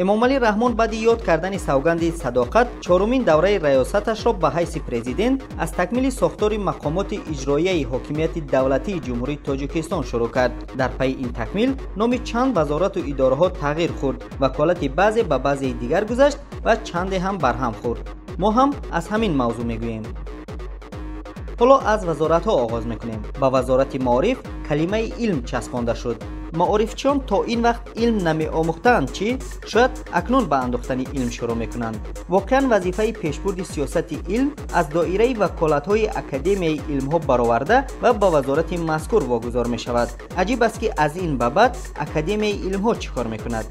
Эмомалӣ Раҳмон баъди ёд кардани савганди садоқат чорумин давраи раёсаташро ба ҳайси президент аз такмили сохтори мақомоти иҷроияи ҳокимияти давлатии Ҷумҳурии Тоҷикистон шурӯъ кард. Дар пайи ин такмил номи чанд вазорату идораҳо тағйир хӯрд, ваколати баъзе ба баъзеи дигар гузашт ва чанде ҳам барҳам хӯрд. Мо ҳам аз ҳамин мавзӯъ мегӯем. Ҳоло аз вазоратҳо оғоз мекунем. Ба вазорати маориф калимаи илм часпонда шуд. Маорифчиён то ин вақт илм намеомӯхтаанд, чӣ? Шояд акнун ба андохтани илм шурӯъ мекунанд. Воқеан вазифаи пешбурди сиёсати илм аз доираи ваколатҳои Академияи илмҳо бароварда ва ба вазорати мазкур вогузор мешавад. Аҷиб аст, ки аз ин ба баъд Академияи илмҳо чӣ кор мекунад?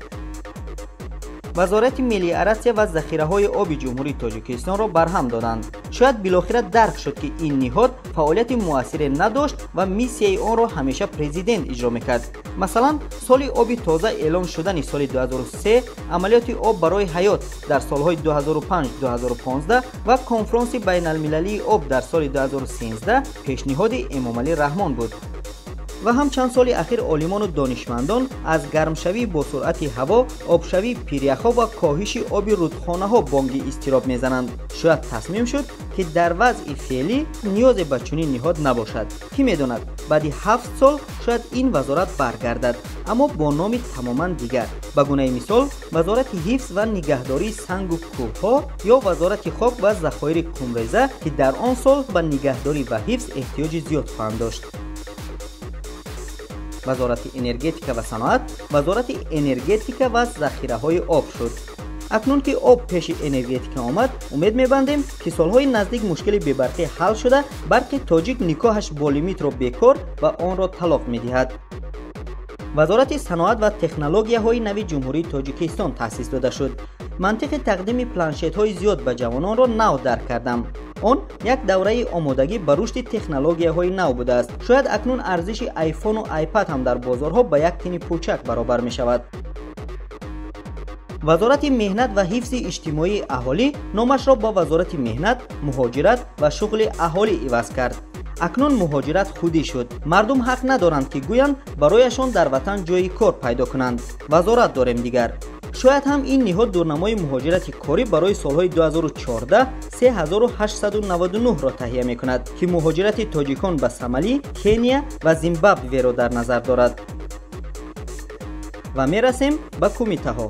Вазорати мелиоратсия ва захираҳои оби Ҷумҳурии Тоҷикистонро барҳам доданд. Шояд билохира дарк шуд, ки ин ниҳод фаъолияти муассире надошт ва миссияи онро ҳамеша президент иҷро мекард. Масалан, соли оби тоза эълон шудани соли 2003, амалиёти об барои ҳаёт дар солҳои 2005-2015 ва конфронси байналмилалии об дар соли 2013 пешниҳоди Эмомалӣ Раҳмон буд. Ва ҳам чанд соли ахир олимону донишмандон аз гармшавӣ бо суръати ҳаво, обшавии пиряхҳо ва коҳиши оби рудхонаҳо бонги изтироб мезананд. Шояд тасмим шуд, ки дар вазъи феълӣ ниёзе ба чунин ниҳод набошад. Кӣ медонад, баъди 7 сол шояд ин вазорат баргардад, аммо бо номи тамоман дигар. Ба гунаи мисол, вазорати ҳифз ва нигаҳдории сангу кӯҳҳо ё вазорати хок ва захоири қумреза, ки дар он сол ба нигаҳдорӣ ва ҳифз эҳтиёҷи зиёд хоҳанд дошт. Вазорати энергетика ва саноат вазорати энергетика ва захираҳои об шуд. Акнун ки об пеши энергетика омад, умед мебандем, ки солҳои наздик мушкили бебарқӣ ҳал шуда, Барқи Тоҷик никоҳаш бо лимитро бекор ва онро талоқ медиҳад. Вазорати саноат ва технологияҳои нави Ҷумҳурии Тоҷикистон таъсис дода шуд. Мантиқи тақдими планшетҳои зиёд ба ҷавононро нав дарк кардам. Он як давраи омодагӣ ба рушди технологияҳои нав будааст. Шояд акнун арзиши айфону айпад ҳам дар бозорҳо ба як тини пӯчак баробар мешавад. Вазорати меҳнат ва ҳифзи иҷтимоии аҳолӣ номашро ба Вазорати меҳнат, муҳоҷират ва шуғли аҳолӣ иваз кард. Акнун муҳоҷират худӣ шуд. Мардум ҳақ надоранд, ки гӯянд барояшон дар ватан ҷойи кор пайдо кунанд. Вазорат дорем дигар. Шояд ҳам ин ниҳод дурнамои муҳоҷирати корӣ барои солҳои 2014 3899-ро таҳия мекунад, ки муҳоҷирати тоҷикон ба Сомалӣ, Кения ва Зимбабверо дар назар дорад. Ва мерасем ба кумитаҳо.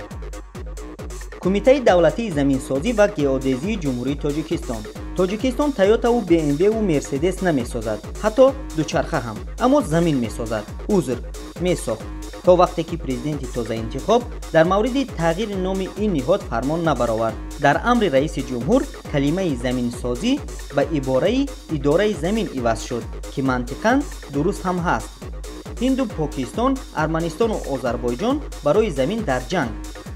Кумитаи давлатии заминсозӣ ва геодезии Ҷумҳурии Тоҷикистон. Тоҷикистон Тойотаву БМВу Мерседес намесозад, ҳатто дучарха ҳам, аммо замин месозад. Узр, месохт, то вақте ки президенти тозаинтихоб дар мавриди тағйири номи ин ниҳод фармон набаровард. Дар амри раиси ҷумҳур калимаи заминсозӣ ба ибораи идораи замин иваз шуд, ки мантиқан дуруст ҳам ҳаст. Ҳинду Покистон, Арманистону Озарбойҷон барои замин дар ҷанг,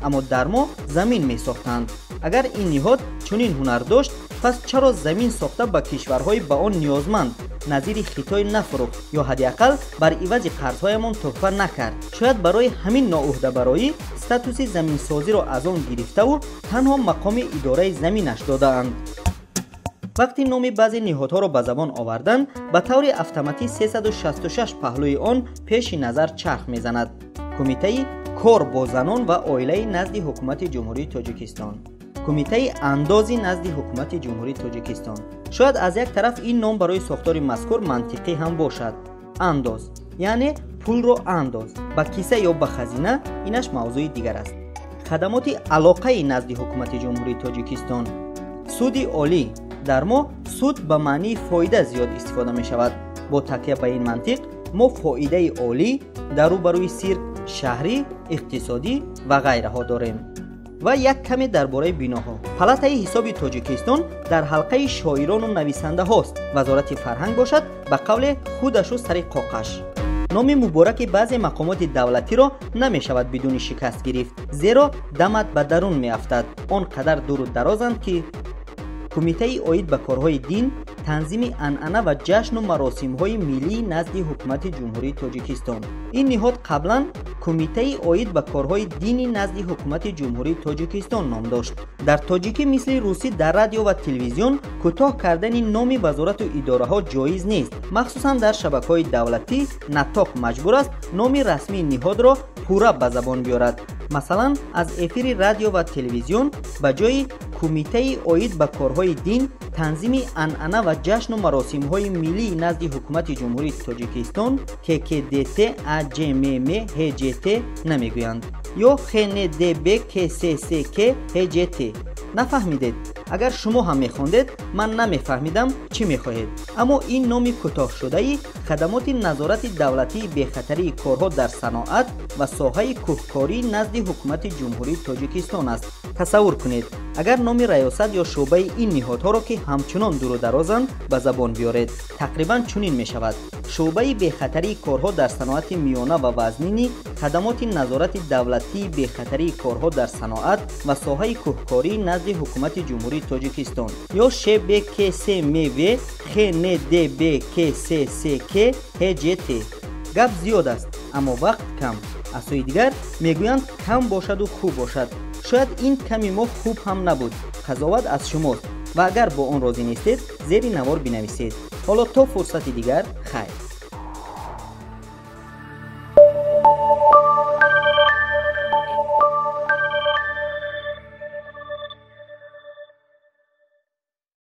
аммо дар мо замин месохтанд. Агар ин ниҳод чунин ҳунар дошт, пас чаро замин сохта ба кишварҳои ба он ниёзманд назири Хитой нафурӯхт ё ҳадди ақал бар ивази қарзҳоямон тӯҳфа накард? Шояд барои ҳамин ноуҳдабароӣ статуси заминсозиро аз он гирифтаву танҳо мақоми идораи заминаш додаанд. Вақти номи баъзе ниҳодҳоро ба забон овардан, ба таври автоматӣ 366 паҳлӯи он пеши назар чарх мезанад. Кумитаи кор бо занон ва оилаи назди Ҳукумати Ҷумҳурии Тоҷикистон, Кумитаи андози назди Ҳукумати Ҷумҳурии Тоҷикистон. Шояд аз як тараф ин ном барои сохтори мазкур мантиқӣ ҳам бошад. Андоз, яъне пулро андоз ба киса ё ба хазина, инаш мавзӯи дигар аст. Хадамоти алоқаи назди Ҳукумати Ҷумҳурии Тоҷикистон. Суди олӣ. Дар мо суд ба маънии фоида зиёд истифода мешавад. Бо такя ба ин мантиқ мо фоидаи олӣ дар рӯбарӯи сирк, шаҳрӣ, иқтисодӣ ва ғайраҳо дорем. Ва як каме дар бораи биноҳо. Палатаи ҳисоби Тоҷикистон дар ҳалқаи шоирону нависандаҳост. Вазорати фарҳанг бошад, ба қавле худашу сари қоқаш. Номи мубораки баъзе мақомоти давлатиро намешавад бидуни шикаст гирифт, зеро дамат ба дарун меафтад, он қадар дуру дарозанд, ки Кумитаи оид ба корҳои дин, танзими анъана ва ҷашну маросимҳои миллии назди Ҳукумати Ҷумҳурии Тоҷикистон. Ин ниҳод қаблан Кумитаи оид ба корҳои дини назди Ҳукумати Ҷумҳурии Тоҷикистон ном дошт. Дар тоҷикӣ, мисли русӣ, дар радио ва телевизион кӯтоҳ кардани номи вазорату идораҳо ҷоиз нест, махсусан дар шабакаҳои давлатӣ. Наттоқ маҷбур аст номи расмии ниҳодро пурра ба забон биёрад. Масалан, аз эфири радио ва телевизион ба ҷои Кумитаи оид ба корҳои дин, танзими анъана ва ҷашну маросимҳои миллии назди Ҳукумати Ҷумҳурии Тоҷикистон ККДТ АҶММ ҲҶТ намегӯянд ё ХНДБ КССК ҲҶТ. Нафаҳмидед? Агар шумо ҳам мехондед, ман намефаҳмидам чӣ мехоҳед. Аммо ин номи кӯтоҳшудаи Хадамоти назорати давлатии бехатарии корҳо дар саноат ва соҳаи кӯҳкорӣ назди Ҳукумати Ҷумҳурии Тоҷикистон аст. Тасаввур кунед, агар номи раёсат ё шӯъбаи ин ниҳодҳоро, ки ҳамчунон дуру дарозанд, ба забон биёред, тақрибан чунин мешавад: Шӯъбаи бехатарии корҳо дар саноати миёна ва вазнини Хадамоти назорати давлатии бехатарии корҳо дар саноат ва соҳаи кӯҳкорӣ назди Ҳукумати Ҷумҳурии Тоҷикистон ё ШБКСМВ ХНДБКССК ҲҶТ. Гап зиёд аст, аммо вақт кам. Аз сӯи дигар, мегӯянд, кам бошаду хуб бошад. Шояд ин ками мо хуб ҳам набуд. Қазоват аз шумост ва агар бо он розӣ нестед, зери навор бинависед. Ҳоло то фурсати дигар.